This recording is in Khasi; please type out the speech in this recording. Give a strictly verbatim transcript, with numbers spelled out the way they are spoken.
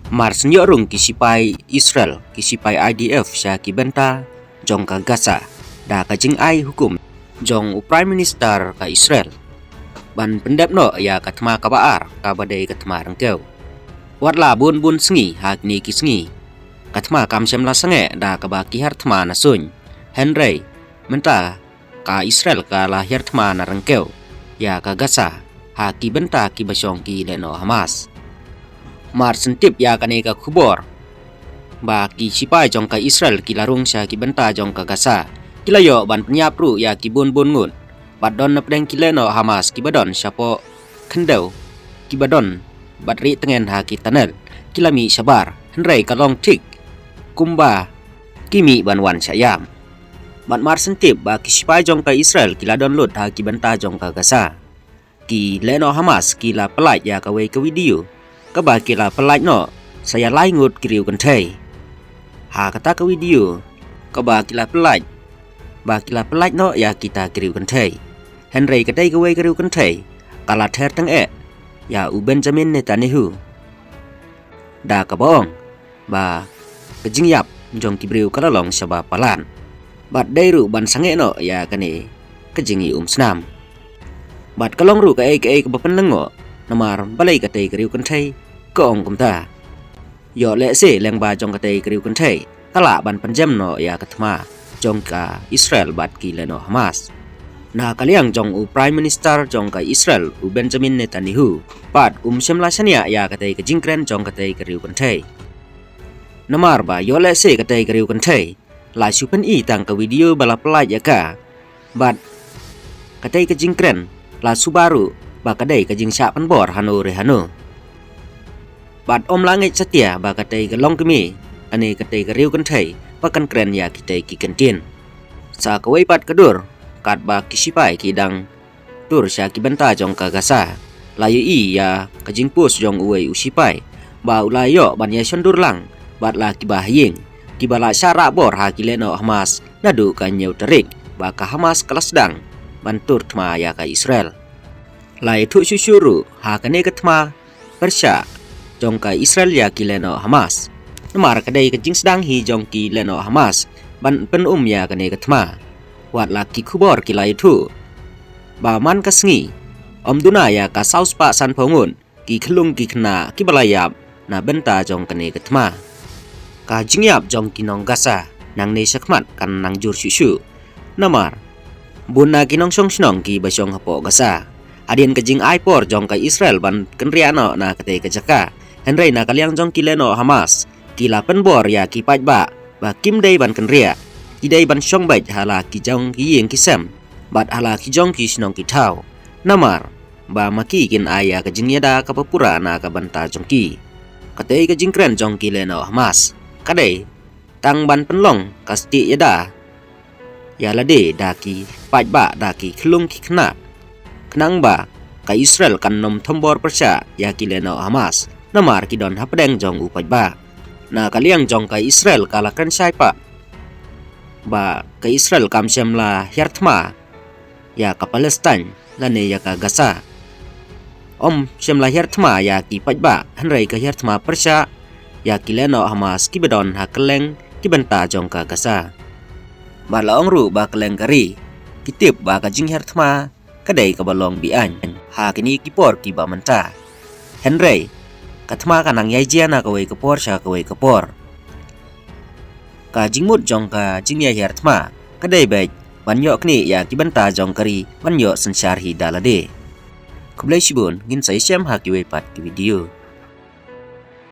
Mar shen ïoh rung ki sipai Israel, ki sipai I D F sha ki bynta jong ka Gaza da ka jingai hukum jong u Prime Minister ka Israel ban pyndep noh ïa ka thma kaba ar, kaba dei ka thma ryngkew. Wat la bun bun sngi ha kine ki sngi, ka thma kam shym la sangeh da kaba ki hiar thma na suiñ. Hynrei mynta ka Israel ka la hiar thma na ryngkew ïa ka Gaza ha ki bynta kiba shong ki lehnoh Hamas. Mar shen tip ïa kane ka khubor ba ki sipai jong ka Israel ki la rung sha ki bynta jong ka Gaza, ki la ïoh ban pynïap ruh ïa ki bun bun ngut. Bad don na pdeng ki lehnoh Hamas kiba don shapoh khyndew, kiba don bad rieh tngen ha ki tunnel, ki la mih shabar, hynrei ka long thik kumba ki mih ban wan shah ïam. Bad mar shen tip ba ki sipai jong ka Israel ki la don lut ha ki bynta jong ka Gaza, ki lehnoh Hamas ki la pyllait ïa kawei ka video kaba ki la pyllait noh sha ïa lai ngut ki riew kynthei. Ha kata ka video kaba ki la pyllait, ba ki la pyllait noh ïa kita ki riew kynthei. Hynrei katei kawei ka riew kynthei ka la ther tyngeh ïa u Benjamin Netanyahu da kaba ong ba ka jingïap jong ki briew ka la long shaba palat. Bad dei ruh ban sangeh noh ïa kane ka jingïaumsnam. Bad ka long ruh kaei kaei kaba pynlyngngoh, namar balei katei ka riew kynthei ka ong kumta. Ïoh lehse lyngba jong katei ka riew kynthei ka lah ban pynjem noh ïa ka thma jong ka Israel bad ki lehnoh Hamas. Na ka liang jong u Prime Minister jong ka Israel, u Benjamin Netanyahu, pat um shym la shaniah ïa katei ka jingkren jong katei ka riew kynthei. Namar ba ïoh lehse katei ka riew kynthei la shu pyni tang ka video ba la pyllait ïa ka, bad katei ka jingkren la shu ba ruh ba ka dei ka jingshah pynbor hano re hano. Bad um la ngeit satia ba katei ka longkmie, ane katei ka riew kynthei ba kan kren ïa kitei ki kyntien. Sa kawei pat ka dur, katba ki sipai ki dang tur sha ki bynta jong ka Gaza, la ïohi ïa ka jingpost jong uwei u sipai ba u la ïoh ban ïa shon dur lang bad la kiba ha ïing, kiba la shah rah bor ha ki lehnoh Hamas naduh ka hynñiew tarik ba ka Hamas ka la sdang ban tur thma ïa ka Israel. La ïathuh shuh shuh ruh ha kane ka thma pyrshah jong ka Israel ïa ki lehnoh Hamas. Namar ka dei ka jingsdang hi jong ki lehnoh Hamas ban pynum ïa kane ka thma. Wat la ki khubor ki la ïathuh ba man ka sngi ym duna ïa ka saw spah san phew ngut ki khyllung ki khynnah kiba la ïap na bynta jong kane ka thma. Ka jingïap jong ki nong Gaza nangne shakhmat kan nang jur shuh shuh. Namar bun na ki nongshong shnong kiba shong hapoh Gaza, hadien ka jingai por jong ka Israel ban kynriah noh na katei ka jaka, hynrei na ka liang jong ki lehnoh Hamas ki la pynbor ïa ki paidbah ba kim dei ban kynriah, ki dei ban shong beit ha la ki jong ki ïing ki sem bad ha la ki jong ki shnong ki thaw. Namar ba ma ki kin ai ïa ka jingïada kaba pura na ka bynta jong ki. Katei ka jingkren jong ki lehnoh Hamas ka dei tang ban pynlong ka stieh ïada ïa lade da ki paidbah, da ki khyllung ki khynnah, khnang ba ka Israel kan nym thombor pyrshah ïa ki lehnoh Hamas, namar ki don hapdeng jong u paidbah. Na ka liang jong ka Israel ka la kren shai pat ba ka Israel kam shym la hiar thma ïa ka Palestine lane ïa ka Gaza. Ym shym la hiar thma ïa ki paidbah, hynrei ka hiar thma pyrshah ïa ki lehnoh Hamas kiba don ha kylleng ki bynta jong ka Gaza. Bad la ong ruh ba kylleng ka ri ki tip ba ka jinghiar thma ka dei kaba long be-aiñ ha kine ki por kiba mynta. Hynrei ka thma ka nang ïai jia na kawei ka por sha kawei ka por. Ka jingmut jong ka jingïahiar thma ka dei beit ban ïoh knieh ïa ki bynta jong ka ri ban ïoh synshar hi da lade. Khublei shibun, ngin sa ïashem ha kiwei pat ki video.